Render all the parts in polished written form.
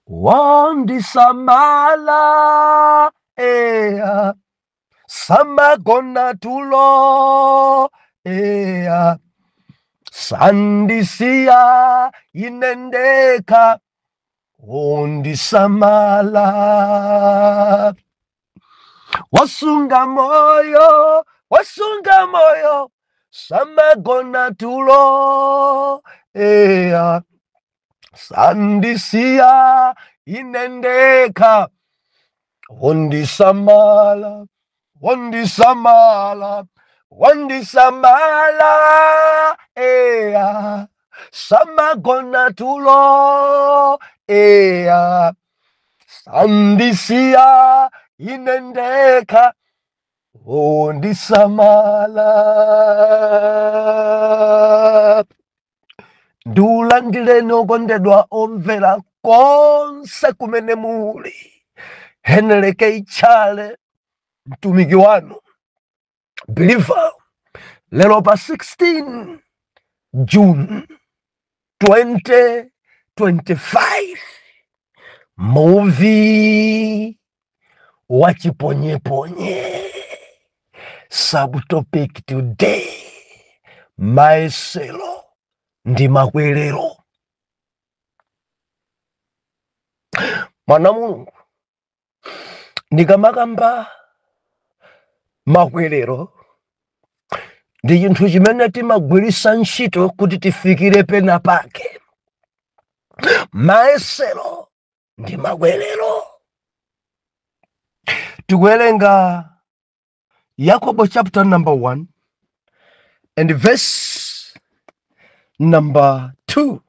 Wandisamala, eya, samagona tulo, eya, sandisiya ine ndekha, wondisamala. Wasunga moyo, wasunga moyo, samagona tulo, eya, sandisiya ine ndekha, wondisamala, wandisamala, wandisamala, eya, samagona tulo, eya, sandisiya ine ndekha, wondisamala. Ndiulandireni okondedwa omvera konse kumene muli. Henry K. Chale, mtumiki wanu believer, lero pa 16 June 2025, muvi wa chiponyeponye. Subtopic today, mayesero ndi makwerero. Mwana Mulungu, ndikamakamba makwerero ndi chinthu chimene timagwiritsa ntchito kuti tifikire pena pake. Mayesero ndi makwerero. Tikuwerenga Yakobo chapter number 1 and verse number 2.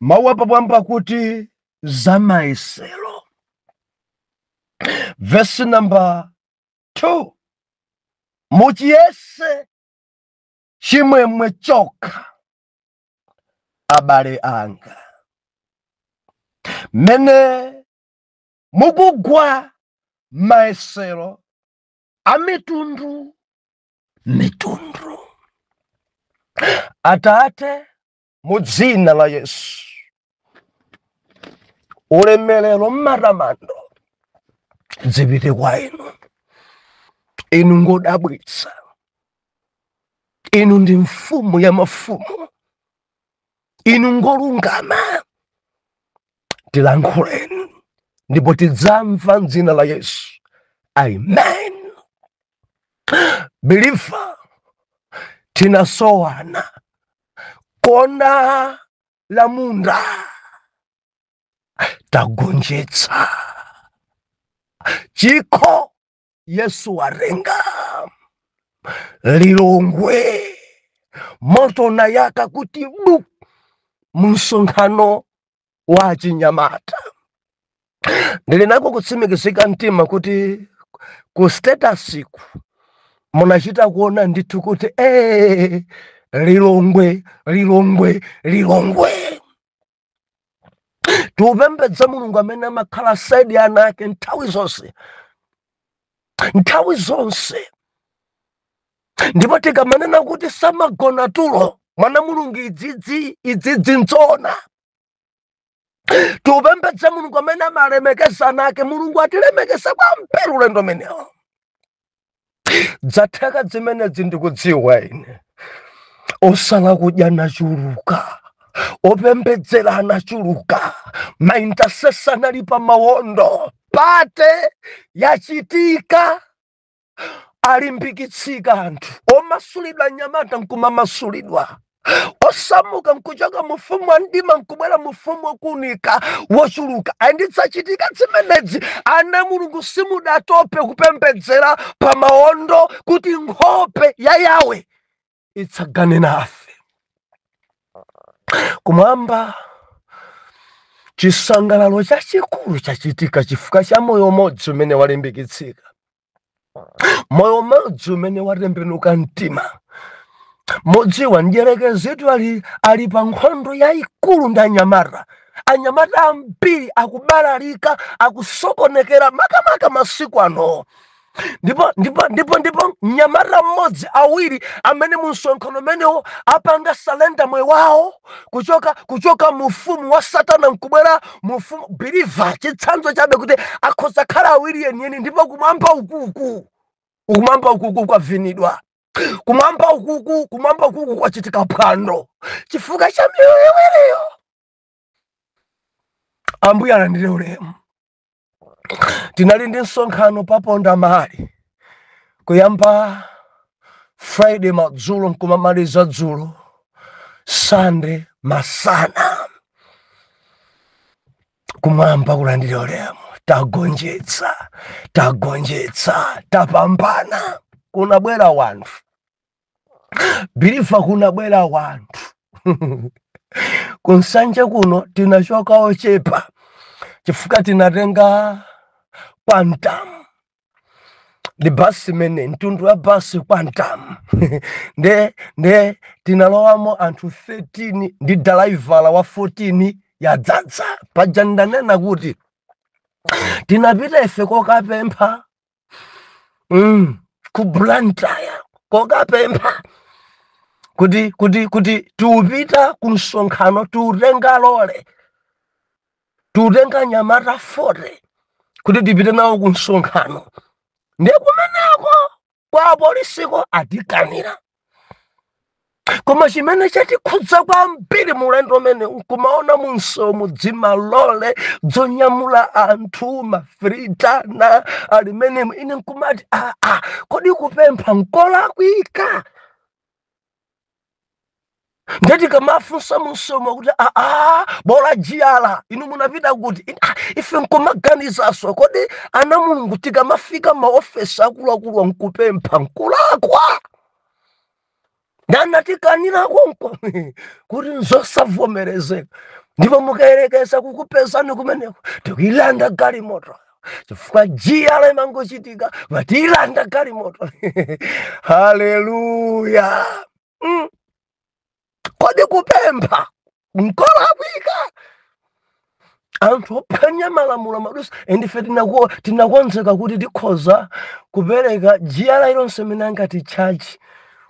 Mawu apamwamba kuti za mayesero. Verse number 2. Muchiyese chimwemwe chokha, abale anga, mene mukugwa mayesero a mitundu mitundu. Atate, mu dzina la Yesu, ulemerero mmatamando zipite kwa inu. Inu ngodabwitsa, inu ndi mfumu ya mafumu, inu ngolungama. Tilankhuleni ndipo tidzamva m'dzina la Yesu, amen. Believer, tinasowana kona la munda, tagonjetsa chikho, Yesu warenga. Lilongwe moto nayaka kuti bu msonkhano wa chinyamata. Ndili nako kutsimikizika mtima kuti ku status munachita kuona ndithu kuti Lilongwe, Lilongwe, Lilongwe. Tiupembedza Mulungu amene amakhala side ana ake nthawi zonse, nthawi zonse. Ndipo tikamanena kuti samagona tulo, mwana Mulungu, idzidzi idzidzi nzona. Tiupembedza Mulungu amene amalemekeza ana ake. Mulungu atilemekeza kwambiri ulendo umenewo. Dzatheka zimenezi ndikudziwa ine. Osala kudya nachuluka, opembedzera anachuluka, ma intercessor anali pa mawondo. Party yachitika, alimbikitsika anthu, omasulidwa nyamata nkumamasulidwa, osamuka nkuchoka mufumu wa mdima nkubwera mufumu wakuunika wochuluka. Andidzachitika zimenezi, ana Mulungu, simudatope kupembedzera pa mawondo kuti nkhope ya Yawe itsagane nafe. Kumwamba chisangalalo chachikulu chachitika chifukwa cha moyo umodzi umene walimbikitsika, moyo umodzi umene watembenuka mtima. Modziwa mdierekezitu ali pa nkhondo yayikulu ndi anyamata. Anyamata ambiri akubalalika, akusokonekera, makamaka masiku ano. Ndipo mnyamata mmodzi, awiri amene mu msonkhano umenewo apanga surrender moyo wawo kuchoka mu ufumu wa Satana nkubwera mu ufumu believer. Chitsanzo chabe kuti akhoza khala awiri yeniyeni. Ndipo kumwamba ukuku, kumwamba ukuku kwavinidwa, kumwamba ukuku, kumwamba ukuku kwachitika phwando chifukwa cha miyoyo iwiriyo. Ambuye alandire ulemu. Tinali ndi msonkhano paponda mali kuyamba Friday madzulo nkumamaliza dzulo Sunday masana. Kumwamba kulandire ulemu. Tagonjetsa, tagonjetsa, tapambana. Kunabwera wanthu, believer, kunabwera wanthu kuNsanje kuno. Tinachoka ochepa chifukwa tinatenga Quantum, ndi basi imene mtundu wa basi Quantum. Nde tinalowamo anthu 13 ndi dalaivala wa 14, yadzadza. Paja ndanena kuti tinapita ife kokapempha ku Blantyre, kokapempha kuti tiupita ku msonkhano, tiutenga lole, tiutenga nyamata 40 kuti tipite nawo ku msonkhano. Ndiye kumeneko kwa apolisiko atikanira. Koma chimene chatikhudza kwambiri mu ulendo umene nkumaona munsewu mudzimalole dzonyamula anthu mafiritana alimenemo, ine nkumati, "Aa, kodi kupempha nkolakwika?" Ndeti kamafunsa munsewu kuti, "Aa, bola jiyala inu munapita kuti?" Ife nkumaganizaso, kodi ana Mulungu tikamafika maofesi akuluakulu nkupempha nkulakwa? Ndanatikanira konko kuti nzosavomerezeka, ndipo mukayerekeza kukupezani kumeneko, tikuilanda galimoto, chifukwa jiyala imangochitika, patiyilanda galimoto. Haleluya! Kodi kupempha nkolakwika? Anthu ophwanya malamulo madusa. Endife tinakonzeka kuti tikhoza kupereka jiyala ilonse imene angati charge,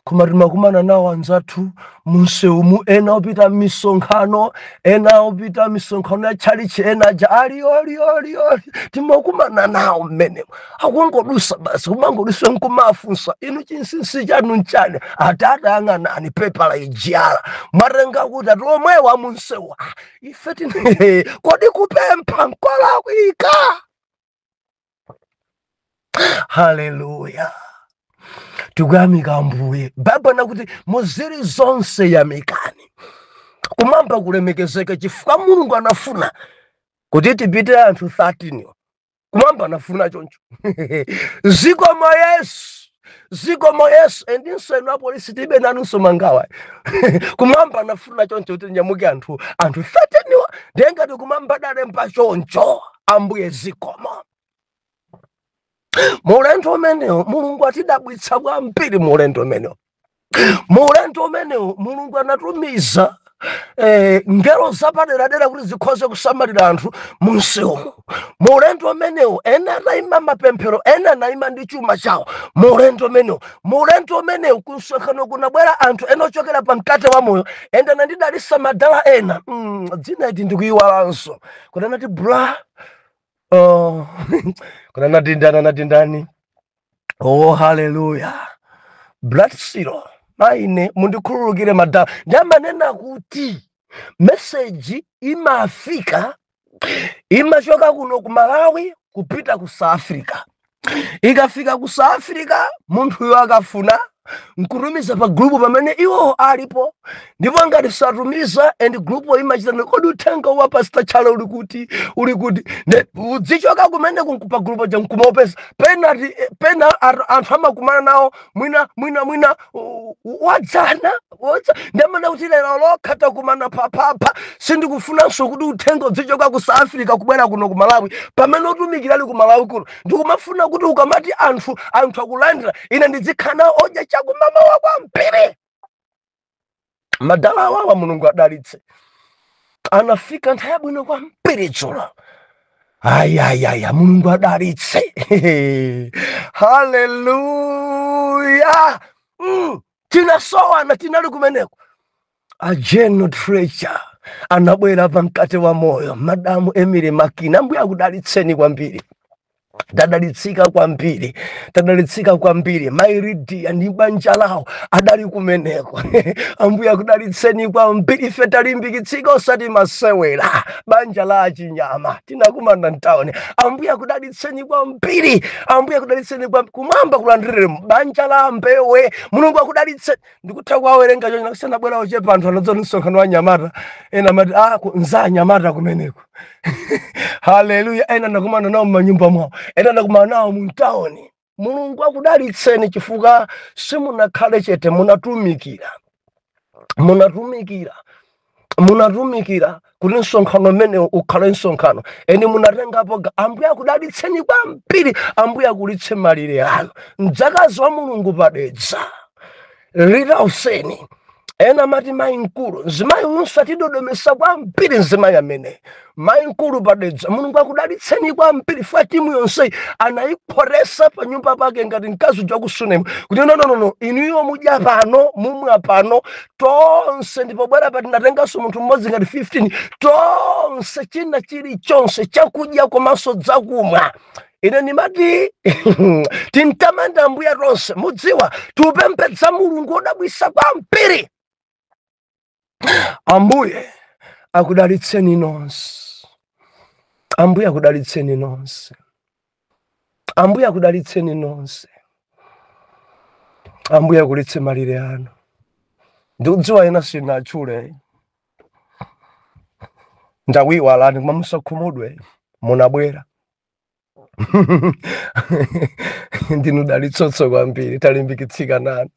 koma timakumana nawo anzathu munsewumu, ena opita misonkhano, ena opita misonkhano ya tchalichi, ena aja ali oli oli oli. Timakumana nawo mmenemo akungodusa basi, kumangodusa. Nkumafunsa, "Inu, chinsinsi chanu nchani?" "Atata, yang'anani pepa la ijiyala mwatenga kuti ati omwewa munsewu." Ah, ife tine kodi kupempha nkolakwika? Haleluya, tikuyamika Ambuye. Baibulo nakuti muzili zonse yamikani. Kumwamba kulemekezeke chifukwa Mulungu anafuna kuti tipite anthu 13. Kumwamba anafuna choncho. Zikomo Yesu, zikomo Yesu. Endinso inu apolisi, tibe nanunso mangawa. Kumwamba anafuna choncho kuti nyamuke anthu 13 wa. Ndiye ngati kumwamba dalemba choncho, Ambuye zikomo. Mulendo umenewo Mulungu atidabwitsa kwambiri. Mulendo umenewo, mulendo umenewo Mulungu anatumiza ngelo zapaderadera kuti zikhoze kusamalira anthu munsewumo. Mulendo umenewo ena anayima mapemphero, ena anayima ndi chuma chawo. Mulendo umenewo, mulendo umenewo kumsonkhano kunabwera anthu ena ochokera pa Mkate wa Moyo, ende anandidalisa madala ena. Dzina iti ndikuyiwalanso kuti anati bra, oh, kuti anati ndani, anati ndani? Oh, haleluya! Blatsiro maine, mundikhululukire madala. Ndamanena kuti meseji imafika, imachoka kuno ku Malawi kupita ku South Africa. Ikafika ku South Africa, munthuyo akafuna nkutumiza pa group pamene iwo alipo, ndipo ngati satumiza and group imachita, "Kodi uthenga wa Pastor Chale uli kuti, uli kuti?" Ne udzichoka kumene pa group ja nkumaupeza. Pena pena anthu amakumana nawo mwina wadzana wodza. Ndamana kuti lero lokha takumana papapa. Sindikufunanso kuti uthenga udzichoka ku South Africa kubwera kuno ku Malawi pamene utumikira ali ku Malawi kuno. Ndikumafuna kuti ukamati anthu akulandira, ine ndizikhala odya chakumamawa kwambiri. Madala awawa, Mulungu adalitse, anafika nthawi yabwino kwambiri dzulo. Ayayaya, Mulungu adalitse. Haleluya. Tinasowana, tinali kumeneko. A General Treasure anabwera pa Mkate wa Moyo. Madamu Emily Makina, Ambuye akudalitseni kwambiri. Tadalitsika kwambiri, tadalitsika kwambiri. Mairidia ndi banja lawo adali kumeneko. Ambuye akudalitseni kwambiri. Ife talimbikitsika osati masewera. Banja la achinyama tinakumana mtawuni. Ambuye akudalitseni kwambiri, Ambuye akudalitseni kwambiri. Kumwamba kulandirire banja la Mbewe. Mulungu akudalitse. Ndikutha kuwawerenga choncho kusana bwera ochepa anthu anadzona msonkhano wa nyamata. Ena amati, ah, nza anyamata kumeneko. Haleluya. Ena nakumana nawo m'manyumba mwawo, ena nakumana nawo mu mtawuni. Mulungu akudalitseni chifukwa simunakhale chete, munatumikira, munatumikira, munatumikira kuti msonkhano umenewo ukhale msonkhano eni munatengapo. Ambuye akudalitseni kwambiri. Ambuye akulitse malire anu. Mdzakazi wa Mulungu padedza litauseni. Ena mati mayi mkulu, mzimayi uyunso atidodomesa kwambiri. Mzimayi amene mayi mkulu padedza, Mulungu akudalitseni kwambiri. Fwa timu yonseyi anayikhotesa pa nyumba pake ngati mkazi uja ku Sunemu, kuti no, no, no, no, inuyo mudya pano, mumwa pano tonse. Ndipo bwera pa tinatenganso munthu mmodzi ngati 15 tonse, china chilichonse chakudya komanso dzakumwa. Ine ndimati tintamanda Ambuye tonse. Mudziwa tiupembedza Mulungu wodabwisa kwambiri. Ambuye akudalitseni nonse, Ambuye akudalitseni nonse, Ambuye akudalitseni nonse. Ambuye akulitse malire anu. Ndikudziwa ena sinatchule, ndakuyiwalani, koma musakhumudwe, munabwera, ndinu dalitsotso kwambiri. Talimbikitsika nanu.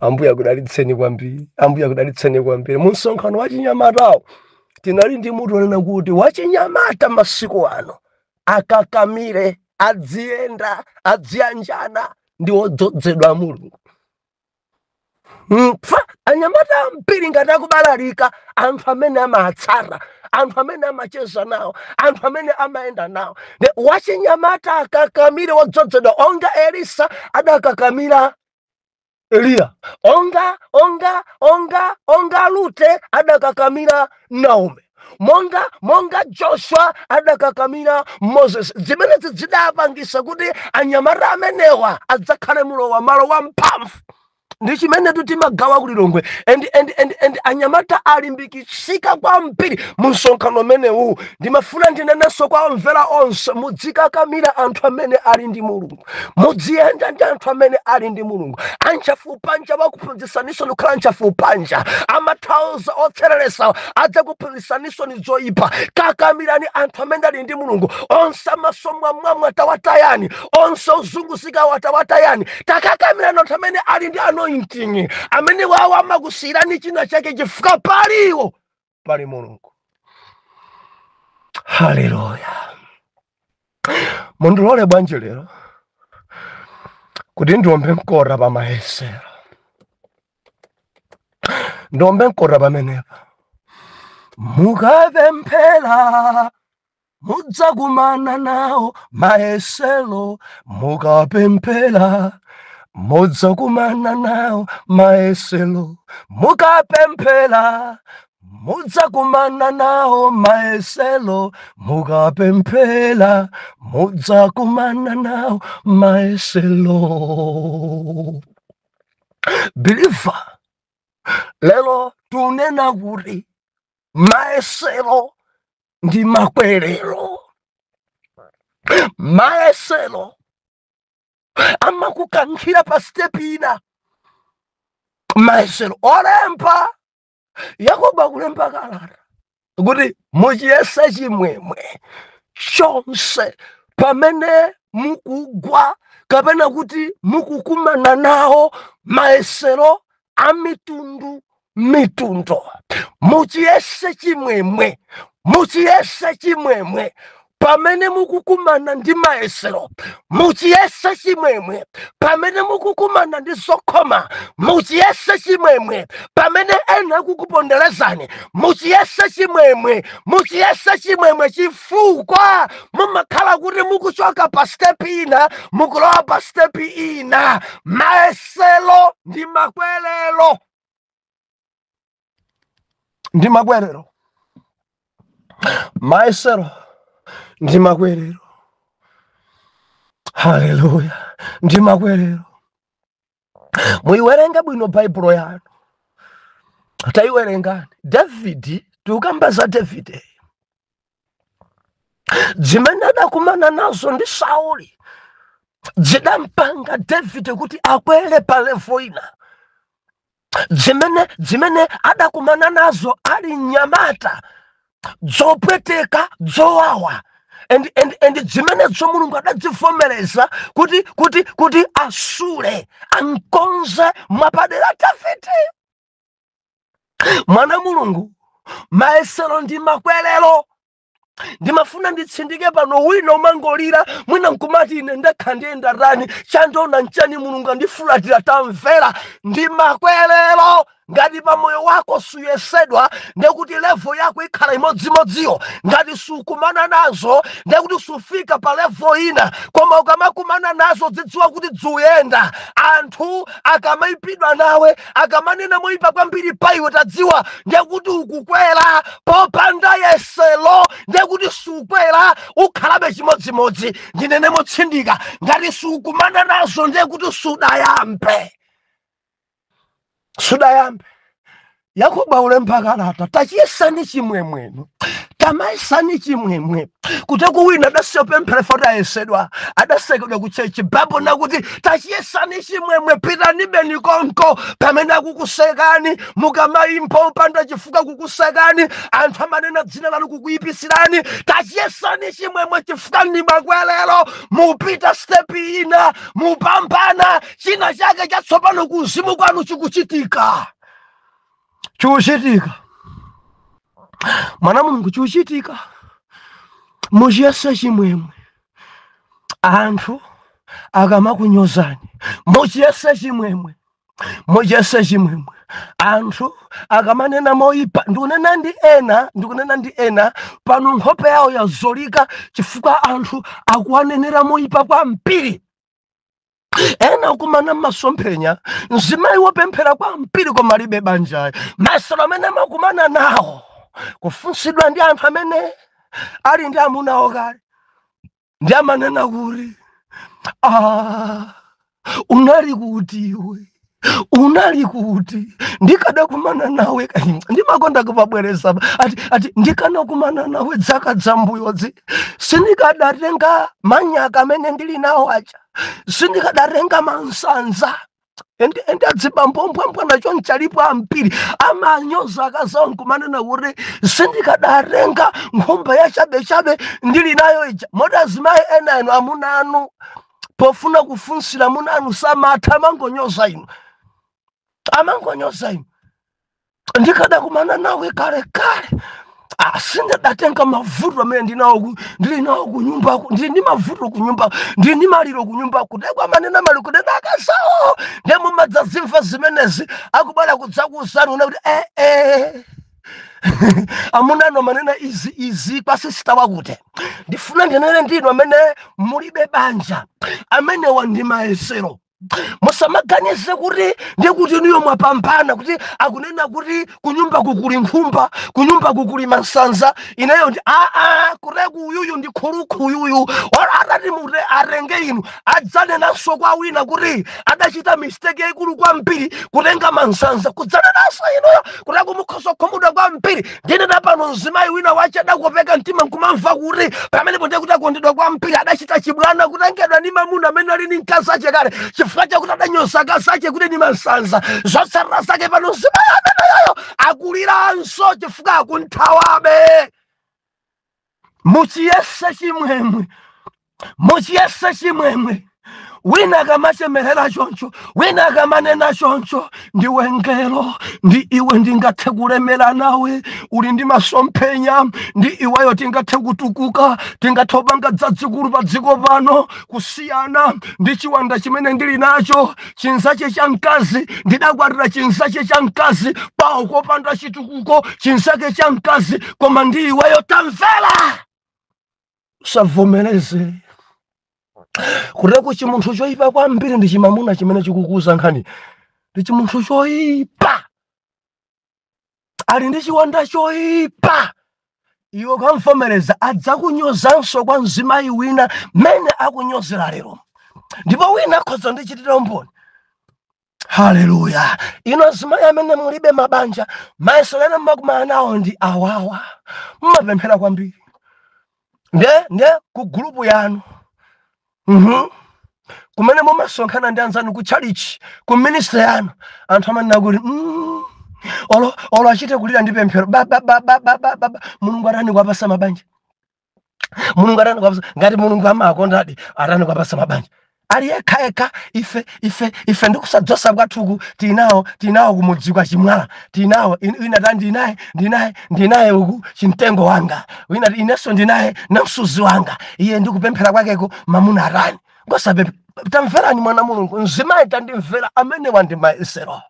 Ambuye akudalitseni kwambiri, Ambuye akudalitseni kwambiri. Mu msonkhano wachinyamatawo tinali ndi mutu onena kuti wachinyamata masiku ano akakamire, adziyenda, adziyanjana ndi odzozedwa a Mulungu. Pfa anyamata ambiri ngati akubalalika, anthu amene amatsata, anthu amene amacheza nawo, anthu amene amayenda nawo. Ne wachinyamata akakamire wodzozedwa, onga Elisa adakakamira Eliya, onga Rute adakakamira Naomi, monga Joshua adakakamira Moses. Zimenezi zidapangisa kuti anyamata amenewa adzakhale mulowa malo wamphamvu. Ndi chimene timagawa ku Lilongwe, and anyamata alimbikitsika kwambiri mu msonkhano umenewu. Ndimafuna ndinenenso kwa omvera onse, mudzikakamira anthu amene ali ndi Mulungu, mudziyenda ndi anthu amene ali ndi Mulungu. Anchafupanja wakuphunzitsaninso kukhala nchafupanja, amathauza otsereresa adzakuphunzitsaninso ni zoyipa. Kakamirani anthu amene ali ndi Mulungu. Onse amasomwamwamwa tawatayani, onse ozunguzika watawatayani. Takakamirani anthu amene ali ndi anointing, amene wawo amakusiyirani china chake, chifukwa paliwo pali Mulungu. Haleluya. Mundilole bwanji lero kuti ndiombe mkota pa mayesero, ndiombe mkota pamenepa. Mukapemphera mudzakumana nawo mayesero, mukapemphera mudzakumana nawo mayesero, mukapemphera mudzakumana nawo mayesero, mukapemphera mudzakumana nawo mayesero. Believer, lero tunena kuti mayesero ndi makwerero. Mayesero amakukankhira pa step ina. Mayesero olemba Yakobo akulemba kalata kuti muchiyese chimwemwe chonse pamene mukugwa kapena kuti mukukumana nawo mayesero a mitundu mitundu. Muchiyese chimwemwe, muchiyese chimwemwe. Pamene mukukumana ndi mayesero, muchiyese chimwemwe. Pamene mukukumana ndi zokhoma, muchiyese chimwemwe. Pamene ena akukuponderezani, muchiyese chimwemwe, muchiyese chimwemwe, chifukwa mumakhala kuti mukuchoka pa step ina mukulowa pa step ina. Mayesero ndi makwerero, ndi makwerero. Mayesero ndi makwerero. Haleluya! Ndi makwerero. Muiwerenge bwino Baibulo yanu, tayiwerengani. Davidi, tikukamba za Davide, zimene adakumana nazo ndi Sauli zidampanga Davide kuti akwere pa level ina. Zimene adakumana nazo ali mnyamata, zopweteka, zowawa, and zimenezo Mulungu adazivomereza kuti asule, ankonze mwapadera Davide mwana Mulungu. Mayesero ndi makwerero. Ndimafuna nditsindike pano, wina umangolira, mwina nkumati, "Ine ndekha ndiyenda tani? Chandiona nchani? Mulungu andifulatira." Tamvera, ndi makwerero. Ngati pa moyo wako suyesedwa, ndekuti level yako ikhala imodzimodziyo. Ngati sukumana nazo, ndekuti sufika pa level ina. Koma ukamakumana nazo, zidziwa kuti dzuyenda. Anthu akamayipidwa nawe, akamanena moyipa kwambiri pa iwe, tadziwa ndekuti ukukwera. Popanda yeselo, ndekuti sukwera, ukhalabe chimodzimodzi. Ndinene motsindika, ngati sukumana nazo, ndekuti sudayambe, sudayambe. Yakobo ulemba kalata, tachiyesani chimwemwenu, tamayesani chimwemwe. Kuteko wina adasiya pemphera foti ayesedwa, adasekedwa ku church. Babo nakuti tachiyesani chimwemwe, pitani beni konko pamene akukusekani, mukamayimba upanda chifukwa kukusekani, anthu amanena dzina lanu kukuyipisirani. Tachiyesani chimwemwe, chifukwa ndi makwerero. Mupita step ina, mupambana china chake chatsopano kuzimu kwanu chikuchitika, chikuchitika, mwana Mulungu, chikuchitika. Muchiyese chimwemwe anthu akamakunyozani, muchiyese chimwemwe, muchiyese chimwemwe anthu akamanena moyipa. Ndikunena ndi ena, ndikunena ndi ena pano, nkhope yawo yazolika chifukwa anthu akuwanenera moyipa kwambiri. Ena akumana m'masomphenya, mzimayi wopemphera kwambiri koma alibe banjayi. Masero amene amakumana nawo, kufunsidwa ndi anthu amene ali ndi amuna awo kale, ndi amanena kuti, "Ah, unali kuti iwe? Unali kuti? Ndikadakumana nawe." Ndimakonda kupabwereza, ati ndikanakumana nawe dzaka dzambuyodzi, sindikadatenga manyaka amene ndili nawo aja, sindikadatenga mansanza. Ende adzibambombwambwana chonchalipo ambiri amanyoza akazawo nkumanena kuti, "Sindikadatenga nkhumba yachabechabe ndili nayo ija." Moti azimayi ena enu, amuna anu pofuna kufunsira, amuna anu samatha, amangonyoza inu, amangonyoza inu. "Ndikadakumana nawe kale kale, sindadatenga mavuto amene ndinawo ndili nawo kunyumbako. Ndili ndi mavuto kunyumba, ndili ndi maliro kunyumba." Kutekwa manena mali kunena akazawo, ndiye mumadzazimva zimenezi akubwera kudzakuuzani una kuti, "Eh, eh, amuna ano manena izi izi kwa sister wakuti." Ndifuna ndinene ndinu amene mulibe banja, amenewa ndi mayesero. Musamaganize kuti ndikuti inuyo mwapambana, kuti akunena kuti kunyumba kukuli nkhumba, kunyumba kukuli masanza, ineyo ndi aa kuteku uyuyu ndi khulukhu uyuyu. Ora atati mute atenge inu, adzanenanso kwa wina kuti adachita mistake yaikulu kwambiri kutenga mansanza, kudzanenanso inuyo kuteku mukhoza kukhumudwa kwambiri. Ndinena pano, mzimayi wina wache adakopeka mtima nkumamva kuti pamenepo ndiye kuti akondedwa kwambiri, adachita chibwana kutengedwa ndi mamuna amene ali ndi mkazi ache kale, chifukwa chakuti adanyoza akazi ache kuti ndi mansanza. Zotsatira zake, pano mzimayi ameneyoyo akuliranso chifukwa akunthawabe. Muchiyese chimwemwe, muchiyese chimwemwe. Wina akamachemerera choncho, wina akamanena choncho, ndiwe ngelo, ndi iwe ndingathe kulemera nawe, uli ndi masomphenya, ndi iweyo tingathe kutukuka, tingathe kupanga dzadzikulu pa dziko pano, kusiyana ndi chiwanda chimene ndili nacho, chinzache cha mkazi. Ndidakwatira chinzache cha mkazi pawo kopanda chitukuko, chinzake cha mkazi, koma ndi iweyo. Tamvera, usavomereze kuteko. Chimunthu choyipa kwambiri ndi chimamuna chimene chikukuza nkhani, ndi chimunthu choyipa, ali ndi chiwanda choyipa. Iwe ukamvomereza, adzakunyozanso kwa mzimayi wina mene akunyozera lero, ndipo wina akhoza ndichitira umboni. Haleluya! Ino azimayi amene mulibe mabanja, mayesero ena mmakumana nawo ndi awawa. Mmapemphera kwambiri, nde ku gulupu yanu, kumene mumasonkhana ndi anzanu ku chalichi, ku ministry yanu, anthu amanena kuti, olo achite kulira ndi pemphero, ba ba ba ba ba ba ba, Mulungu atani kuwapasa mabanja? Mulungu atani kuwapasa? Ngati Mulungu amakondadi, atani kuwapasa mabanja? Ali yekha yekha. Ife ndikusadzosa kwathuku tinawo, tinawo kumudzi kwa Chimwala tinawo. Wina ta ndinaye, ndinaye, ndinaye uku chimtengo wanga. Wina ti, inenso ndinaye namsuzi wanga, iye ndikupemphera kwakeko mamuna atani ngosapempha. Tamverani, mwana Mulungu, mzimayi tandimvera, amene wandimayesero.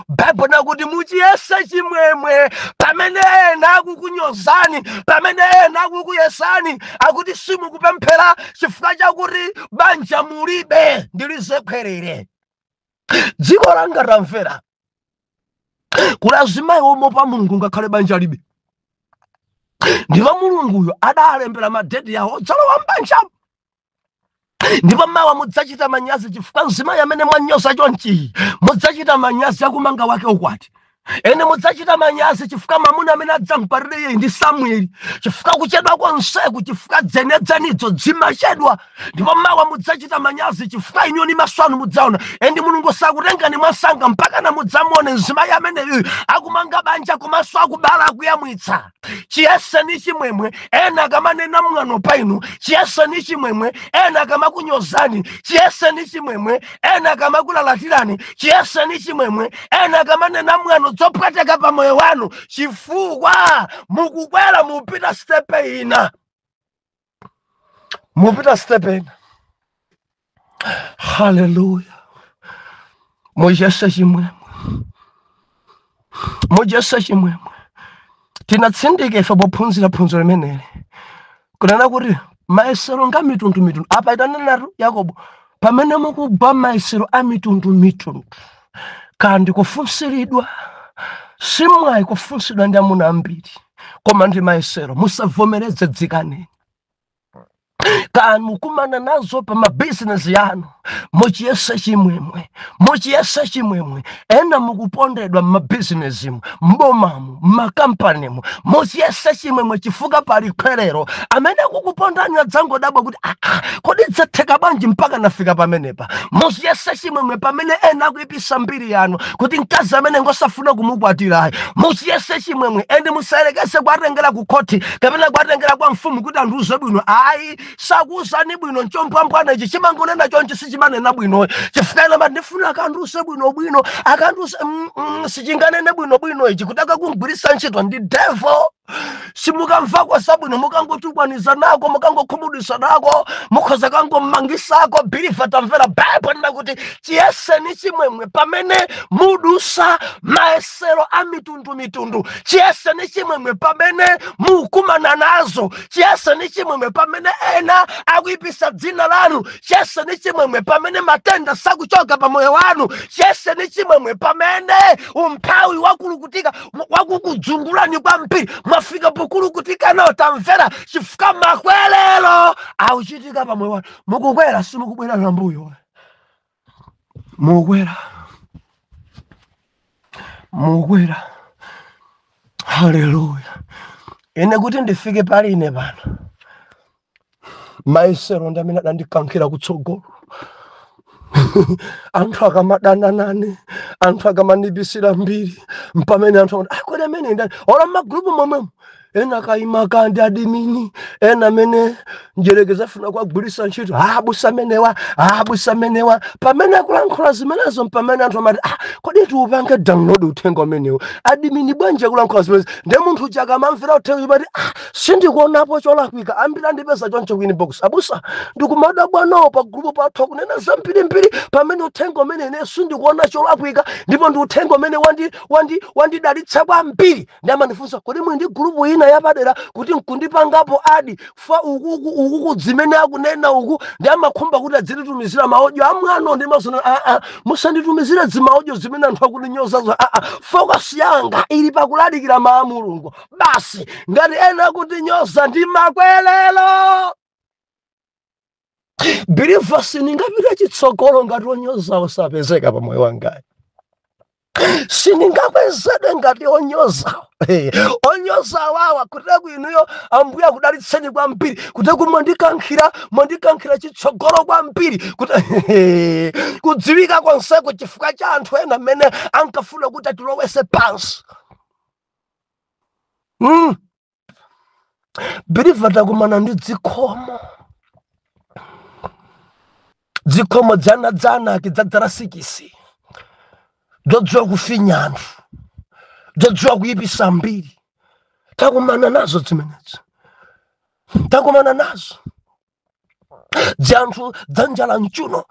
Baibulo nakuti muchiyese chimwemwe pamene ena akukunyozani, pamene ena akukuyesani, akuti simukupemphera chifukwa chakuti banja mulibe. Ndilizekwerere dziko langa. Tamvera, kuli azimayi omopa Mulungu ngakhale banja libe, ndipo Mulunguyo adalembera madeti yawo odzalowa m'banjamo. Ndipo mawa mudzachita manyazi chifukwa mzimayi amene mwanyoza chonchi, mudzachita manyazi akumanga wake ukwati. Ene mudzachita manyazi chifukwa mamuna amene adzamkwatire iye ndi Samueli, chifukwa kuchedwa konseku, chifukwa dzenedzenidzo dzimachedwa. Ndipo mawa mudzachita manyazi chifukwa inuyo ni maso anu mudzaona, and Mulungu sakutengani mwasanga mpaka na mudzamuone mzimayi ameneyu akumanga banja komanso akubala, akuyamwitsa. Chiyeseni chimwemwe ena akamanena mwano pa inu. Chiyeseni chimwemwe ena akamakunyozani. Chiyeseni chimwemwe ena akamakulalatirani. Chiyeseni chimwemwe ena akamanena mwano zopweteka pa moyo wanu, chifukwa mukukwera, mupita step ina, mupita step ina. Haleluya! Muchiyese chimwemwe, muchiyese chimwemwe. Tinatsindika ife pophunzira phunziro limeneli kunena kuti mayesero nga mitundu mitundu. Apa itanenatu Yakobo, pamene mukugwa mayesero a mitundu mitundu, kandi kufunsiridwa, simwayi kufunsidwa ndi amuna ambiri, koma ndi mayesero, musavomereze, dzikaneni. Kani mukumana nazo pa mabizinesi yanu, muchiyese chimwemwe, muchiyese chimwemwe. Ena mukupondedwa m'mabizinesimu, m'bomamu, m'makampanimu, muchiyese chimwemwe chifukwa pali khwerero. Amene akukupondani adzangodabwa kuti, "Aa, kodi dzatheka bwanji mpaka nafika pamenepa?" Muchiyese chimwemwe pamene ena akuyipisa mbiri yanu kuti mkazi amene ngosafuna kumukwatirayi. Muchiyese chimwemwe, and musayerekeze kuatengera ku khoti kapena kuatengera kwa mfumu kuti andiuze bwino. Ayi, sakuuzani bwino. Nchompwambwana ichi chimangonena chonchi, sichimanena bwino, chifukwa ena mati ndifuna akandiuze bwinobwino, akandiuze. Sichinganene bwinobwino ichi kuti akakugwirisa ntchito ndi devil. Simukamvako zabwino, mukangotukwaniza nako, mukangokhumudwisa nako, mukhoza kangommangisako. Believer, tamvera, Baibulo lina kuti chiyeseni chimwemwe pamene mudusa mayesero a mitundumitundu. Chiyeseni chimwemwe pamene mukumana nazo. Chiyeseni chimwemwe pamene ena akuyipisa dzina lanu. Chiyeseni chimwemwe pamene matenda sakuchoka pa moyo wanu. Chiyeseni chimwemwe pamene umphawi wakulukutika, wakukudzungulani kwambiri, mwafika pokulukutika nawo. Tamvera, chifukwa makwelero akuchitika pa moyo wanu. Mukukwera, simukubwera nambuyo, mukukwera, mukukwera. Haleluya! Ine kuti ndifike pali ine pano, mayesero ndi amene adandikankhira kutsogolo. Anthu akamadana nane, anthu akamanipisira mbiri, mpamene anthu amati, "Ah, kodi amene ndani?" Olo m'magulupu momwemo. Ena kayima kandi admin, ena amene njerekeza afuna kuwagwiritsa ntchito. Ah, abusa amenewa, ah, abusa amenewa. Pamene akulankhula zimenezo, pamene anthu amati, "Ah, kodi tiupange download uthenga umenewu? Admin bwanji akulankhula zimenezi?" Ndiye munthu uja akamamvera uthenga umati, "Ah, sindikuonapo cholakwika." Ambiri andipeza choncho ku inbox: "Abusa, ndikumadabwa nawo pa group pathu akunena zambirimbiri, pamene uthenga umene ine sindikuona cholakwika, ndipo ndi uthenga umene wandidalitsa kwambiri." Ndi amandifunsa, "Kodi muli ndi group ina yapadera kuti nkundipangapo add fa ukuku ukuku zimene akunena uku?" Ndi amakhumba kuti adzititumizira ma audio amwano. Ndi mazona, "Aa, musanditumizire zima audio zimene anthu akutinyozazo. Aa, focus yanga ili pakulalikira mawu a Mulungu basi. Ngati ena akutinyoza, ndi makwelero." Believer, sindingapite chitsogolo ngati onyozawo sapezeka pa moyo wangayi. Sindingakwezedwe ngati onyozawo, onyozawo awa. Kutera inuyo, Ambuye akudalitseni kwambiri. Kuteku mwandikankhira chitsogolo kwambiri, kuti kudziwika konseko chifukwa cha anthu ena amene ankafuna kuti atilowese pansi. Believer, takumana ndi dzikhomo, dzikhomo dzanadzana kidzadzala 6, dzodziwa kufinya anthu, dzodziwa kuyipisa mbiri. Takumana nazo zimenezo, takumana nazo dzanthu dzanjala mchuno,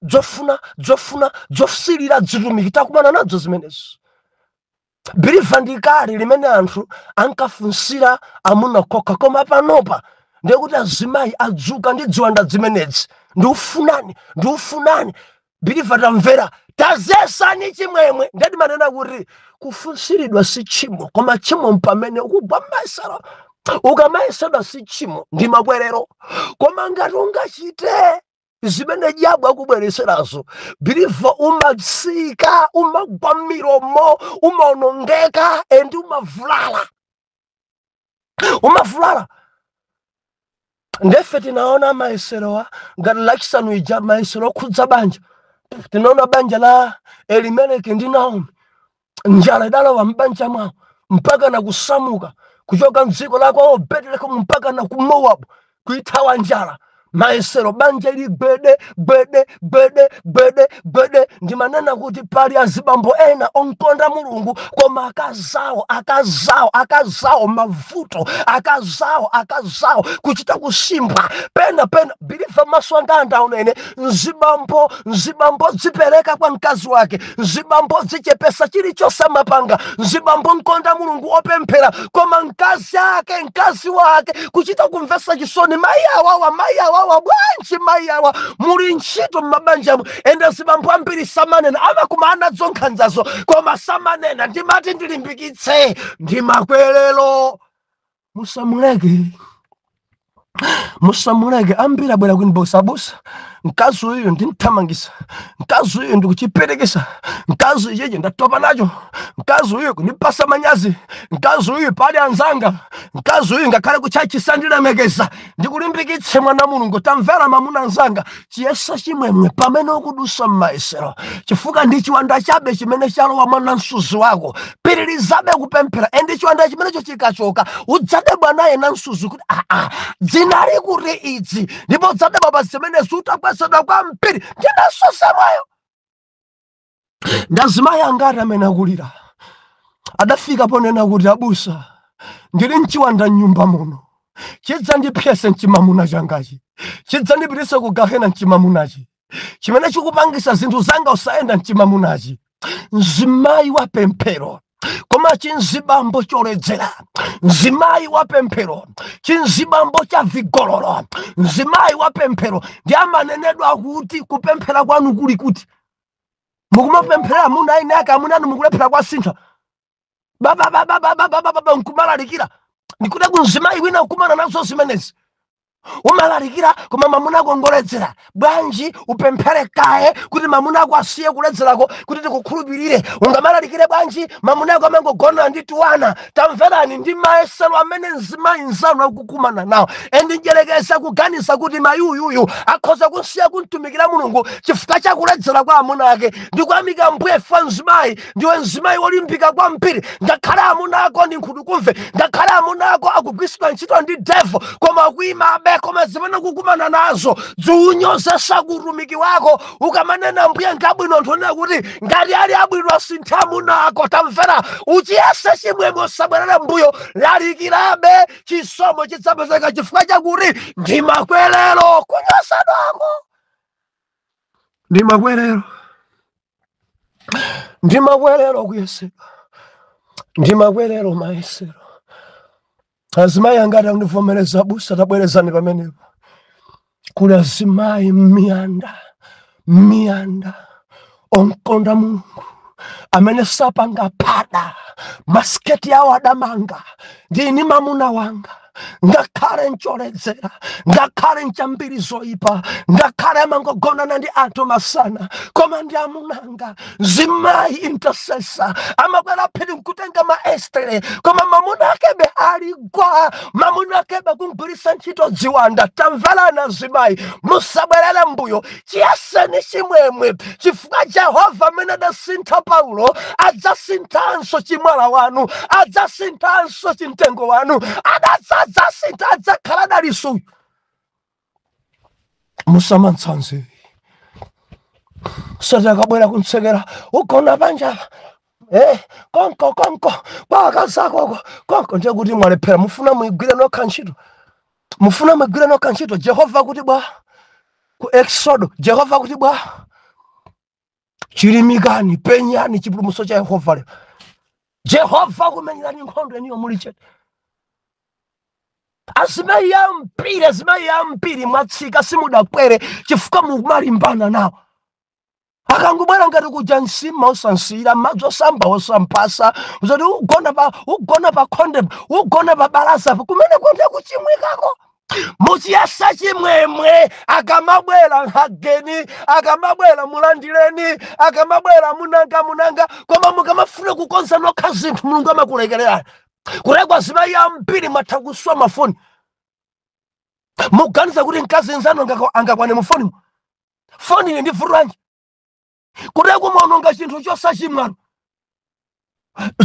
dzofuna dzosilira dzitumiki. Takumana nazo zimenezo. Believer, ndi kale limene anthu ankafunsira amuna kokha, koma panopa ndikuti azimayi adzuka ndi ziwanda zimenezi. Ndiufunani, ndiufunani. Believer, tamvera, tazesani chimwemwe. Ndati manena kuti kufunsiridwa si tchimo, koma tchimo mpamene ukugwa m'mayesero. Ukamayesedwa si tchimo, ndi makwerero. Koma ngati ungachite zimene diabo akubwereserazo, believer, umatsika, umagwa m'milomo, umaonongeka and umavulala, umavulala. Ndefe tinaona mayeserowa ngati Lachisanu ija, mayesero okhudza banja. Tinaona banja la Elimeleki ndi Naomi. Njala idalowa m'banja mwawo mpaka na kusamuka kuchoka mdziko la kwawo Betelehemu mpaka na ku Mowabu, kuithawa njala. Mayesero, banja ili gwede gwede gwede gwede gwede. Ndimanena kuti pali azibambo ena onkonda Mulungu, koma akazawo, akazawo, akazawo mavuto, akazawo, akazawo kuchita kusimbwa pena pena. Believer, maso anga andaona ine mzibambo dzipereka kwa mkazi wake, mzibambo dzichepesa, chilichonse amapanga, mzibambo nkonda Mulungu, opemphera, koma mkazi ake, mkazi wake kuchita kumvesa chisoni. Mayi awawa, mayi awawa bwanji? Mayi awa, muli ntchito m'mabanjamo. Ende zibambo ambiri samanena, amakumana nazo nkhanzazo koma samanena. Ndimati ndilimbikitse, ndi makwerero. Musamuleke, musamuleke. Ambiri abwera ku inbox: "Abusa, mkazi uyu ndimthamangisa, mkazi uyu ndikuchiperekesa, mkazi ichichi ndatopa nacho, mkazi uyu kundipasa manyazi, mkazi uyu pali anzanga, mkazi uyu ngakhale kuchachi sandilemekeza." Ndikulimbikitse, mwana Mulungu, tamvera, mamuna anzanga, chiyesa chimwemwe pamene ukudusa m'mayesero, chifukwa ndi chiwanda chabe chimene chalowa mwana msuzi wako. Pitirizabe kupemphera, and chiwanda chimenecho chikachoka, udzadabwa naye na msuzi kuti, "Aa, dzinali kuti idzi?" Ndipo udzadabwa pa zimenezi utakwezedwa kwambiri. Ndinasosemwayo ndazimayi angati amene akulira, adafika ponena kuti, "Abusa, ndili mchiwanda mnyumba muno, chidzandipyese mchimamuna changachi, chidzandipitise ku gahena mchimamunachi, chimene chikupangisa zinthu zanga usayenda mchimamunachi." Mzimayi wa pemphero, koma chinzibambo choledzera. Mzimayi wa pemphero, chinzibambo cha vigololo. Mzimayi wa pemphero ndi amanenedwa kuti, "Kupemphera kwanu kuli kuti? Mukumapemphera amuna aine ake, amuna anu mukulephera kwasintha bababababababa, nkumalalikira." Ndikuti kumzimayi wina kukumana nazo zimenezi. Umalalikira koma mamuna ako ngoledzera. Bwanji upemphere kaye kuti mamuna ako asiye kuledzerako kuti tikukhulupirire? Ungamalalikire bwanji mamuna ako amangogona ndi tiwana? Tamverani, ndi mayesero amene mzimayi nzanu akukumana nawo. And njelekeza kuganiza kuti mayi uyuyu akhoza kusiya kumtumikira Mulungu chifukwa chakuledzera kwa amuna ake. Ndikuyamika Mbuye fa mzimayi, ndiwe mzimayi wolimbika kwambiri. Ngakhale amuna ako ndi nkhutukumve, ngakhale amuna ako akugwiritsidwa ntchito ndi devil, koma akuyimabe. Koma zimene kukumana nazo ziunyozesa kutumiki wako. Ukamanena Mbuye ngabwino, anthu onena kuti ngati ali abwino asinthe amuna ako. Tamvera, uchiyese chimwemwe, usabwerere mbuyo, lalikirabe, chisomo chidzapezeka chifukwa chakuti ndi makwerero kunyosedwako, ndi makwerero, ndi makwerero kuyesedwa, ndi makwerero mayesero. Azimayi angati akundivomereza? Busa, tabwerezani pamenepo. Kuli azimayi miyanda miyanda onkonda Mulungu amene sapanga phada, masiketi awo adamanga ndini mamuna wanga, ngakhale ncholedzera, ngakhale nchambiri zoyipa, ngakhale amangogonana ndi anthu masana, koma ndi amunanga. Zimayi intercessor amakwera phiri nkutenga maestere, koma mamuna akebe aligwa, mamuna akebe kugwiritsa ntchito dziwanda. Tamverana zimayi, musabwerere mbuyo, chiyeseni chimwemwe, chifukwa Jehova amene adasintha Paulo adzasinthanso chimwala wanu, adzasinthanso chimtengo wanu, adzasintha, adzakhala daliso. Musamantsanze sati akabwera kuntsekera, ugona panja, konko konko kwa akazakoko konko, ndiye kuti mwalephera. Mufuna muigwire nokha ntchito, mufuna muigwire nokha ntchito. Jehova kuti bwa ku Exodo, Jehova kuti bwa, chilimikani, penyani chipulumutso cha Yehova lero. Jehova kumenyerani nkhondo eniyo muli chete. Azimayi ambiri, azimayi ambiri mwatsika, simudakwere chifukwa mukumalimbana nawo. Akangobwera ngati kuja, nsima osansiyira, madzi osamba osampasa, zoti ugona pa khonde, ugona pa balaza, kumene konde kuchimwikako. Muchiyesa chimwemwe akamabwera, hageni akamabwera, mulandireni akamabwera, munanga munanga. Koma mukamafuna kukonza nokha zinthu, Mulungu amakulekererani. Kurekwa azimayi ambiri mwatha kuswa mafoni. Muganiza kuti mkazi nzanu angakwane mufonimu? Foni ili ndi vuto. Kuteko mwaononga chinthu chosachimwano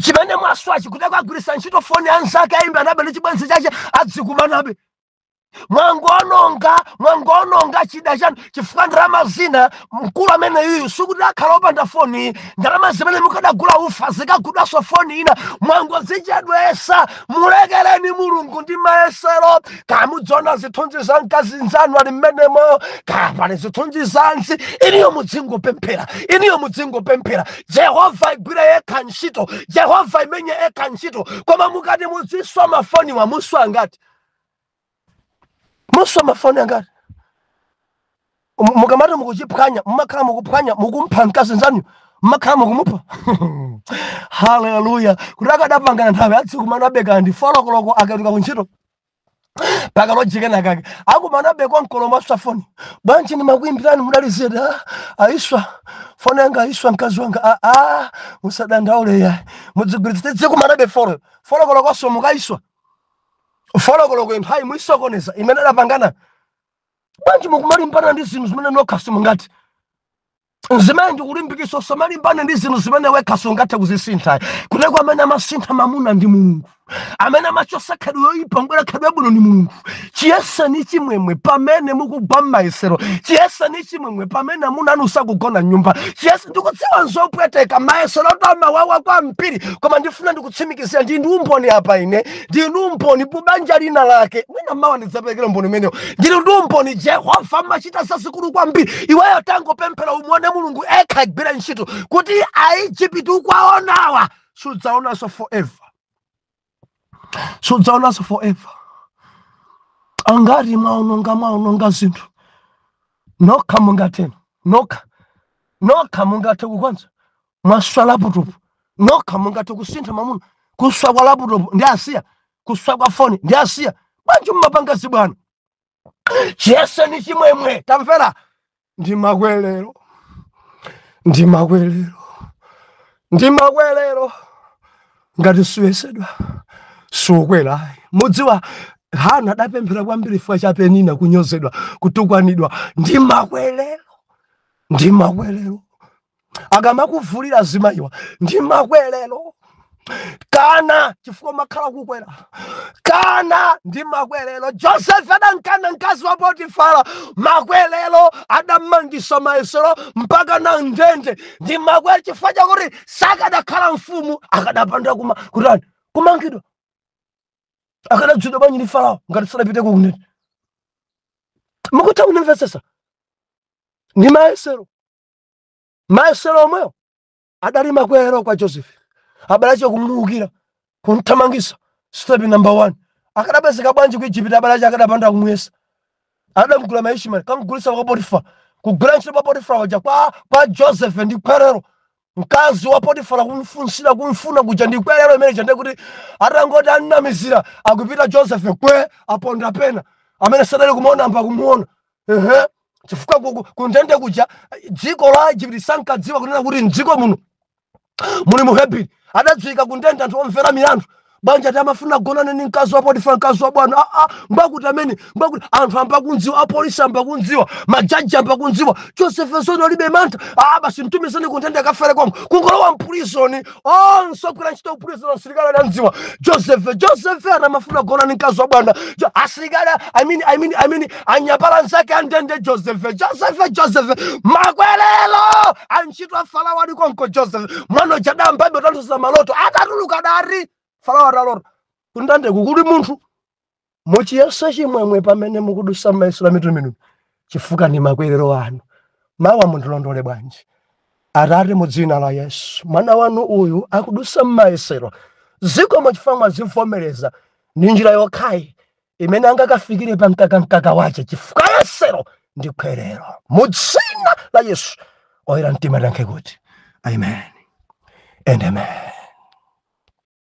chimene mwaswachi. Kuteko agwiritsa ntchito foni anzake, ayimbe anabe ndi chibwenzi chache, adzikumanabe. Mwangononga, mwangononga chida chanu, chifukwa ndalama zina mkulu amene yuyu sikuti akhala opanda foni. Ndalama zimene mukadagula ufa zikagudwaso foni ina, mwangozichedwesa. Mulekereni Mulungu, ndi mayesero. Kamudziona zithunzi za mkazi nzanu ali mmenemo, kapali zithunzi zansi. Iniyo mudzingopemphera, iniyo mudzingopemphera, Jehova igwire yekha ntchito, Jehova imenye yekha ntchito. Koma mukati mudziswa mafoni, wamuswa angati? Muswa mafoni angati? Mukamati mukuchiphwanya, mumakhala mukuphwanya, mukumpha mkazi nzanu, mmakhala mukumupha. Haleluya! Kuti akadapangana nthawi adzikumanabe kandi 4 koloko akatuka kuntchito, pakalojikena kake akumanabe kwankolo. Mwaswa foni bwanji? Ndimakuimbirani mudalizedi. Aiswa foni yanga, aiswa mkazi wanga. Musadandaule ya mudzigwiritsa, tidzikumanabe 4 kolokoso. Mukaiswa 4 koloko, nthawi muisokoneza imene adapangana. Bwanji mukumalimbana ndi zinthu zimene nokha simungati? Zimene ndikulimbikitsa, usamalimbane ndi zinthu zimene wekha sungathe kuzisintha. Kuteko amene amasintha mamuna ndi Mulungu, amene amachosa khalidwe yoyipa ngwera khalidwe yabwino ndi Mulungu. Chiyeseni chimwemwe pamene mukugwa m'mayesero, chiyeseni chimwemwe pamene amuna anu sakugona nyumba. Chiyese, ndikudziwa nzopweteka, mayesero to amawawa kwambiri, koma ndifuna ndikutsimikizira, ndi umboni apa. Ine ndili ndi umboni banja lina lake, mwina mawa ndidzaperekera umboni umenewo. Ndili ndi umboni, Jehova amachita zazikulu kwambiri. Iweyo tangopemphera, umuone Mulungu ekha igwire ntchito, kuti Aijipiti ukwaonawa sudzaonanso forever, sudzaonanso forever. Angati mwaononga, mwaononga zinthu nokha? Mungateno nokha, nokha mungathe kukonza. Mwaswa laptop nokha, mungathe kusintha mamuna. Kuswa kwa laptop ndi asiya, kuswa kwa foni ndi asiya. Bwanji mumapanga zibwana? Chiyeseni chimwemwe. Tamvera, ndi makwelero, ndi makwelero, ndi makwelero. Ngati suyesedwa sukwera. Mudziwa Hana adapemphera kwambiri chifukwa cha Penina, kunyozedwa, kutukwanidwa. Ndi makwelero, ndi makwelero. Akamakuvulira azimayiwa, ndi makwelero. Kana chifukwa makhala kukwera, kana ndi makwelero. Joseph adankana mkazi wa Potifara, makwelero. Adamangisa mayesero mpaka na ndende, ndi makwelero, chifukwa chakuti sakadakhala mfumu akadapanda kuma kutani, kumangidwa. Akadadzidwa bwanji ndi Farao ngati sadapite kundende? Mukutha kundimvetsetsa? Ndi mayesero, mayesero omweyo adali makwelero kwa Joseph. Abale ache kumuwukira, kumthamangisa, step number one. Akadapezeka bwanji ku Egypt abale ache akadapanda kumuyesa? Adamgula Maishmael, kamgulisa kwa Potifa. Kugwira ntchito pa Potifa waja kwa Joseph ndi khwerero. Mkazi wa Potifara kumfunsira, kumfuna kuja ndi khwerero imene chande kuti atangoti annamizira akupita Joseph, kwe aponda pena amene sadali kumuona amba kumuona. Ehe, chifukwa kundende kuja dziko la Egypt sankadziwa kunena kuti mdziko muno muli Muhebiri. Adadziwika kundende anthu omvera milandu banja ati amafuna kugonana ndi mkazi wa Potifara, mkazi wa bwana. Aa, mbakuti amene mbakuti anthu ambakundziwa, apolisi ambakundziwa, majaji ambakundziwa. Joseph zono alibe mantha. Ah, basi, mtumizeni kundende akafere konko. Kungolowa mprisoni, onse ogwira ntchito kuprison, asilikali adandziwa Joseph. Joseph amafuna kugonana ndi mkazi wa bwana. Asilikali, I mean, anyapala nzake andende, Joseph, Joseph, Joseph, makwelelo. Antchito a Farao ali konko. Joseph mwana uja adambabe utanthauza maloto. Atatuluka dari Farao atalota kundandeku kuli munthu. Muchiyesa chimwemwe pamene mukudusa m'mayesero a mitundu, chifukwa ndi makwerero anu. Mawa mundilondole bwanji? Atate, mu dzina la Yesu, mwana wanu uyu akudusa m'mayesero. Zikomo chifukwa mwazivomereza, ndi njira yokhayi imene angakafikire pa mkakamkaka wace, chifukwa yesero ndi khwerero. Mu dzina la Yesu, oyera mtima tankhe kuti amen and amen.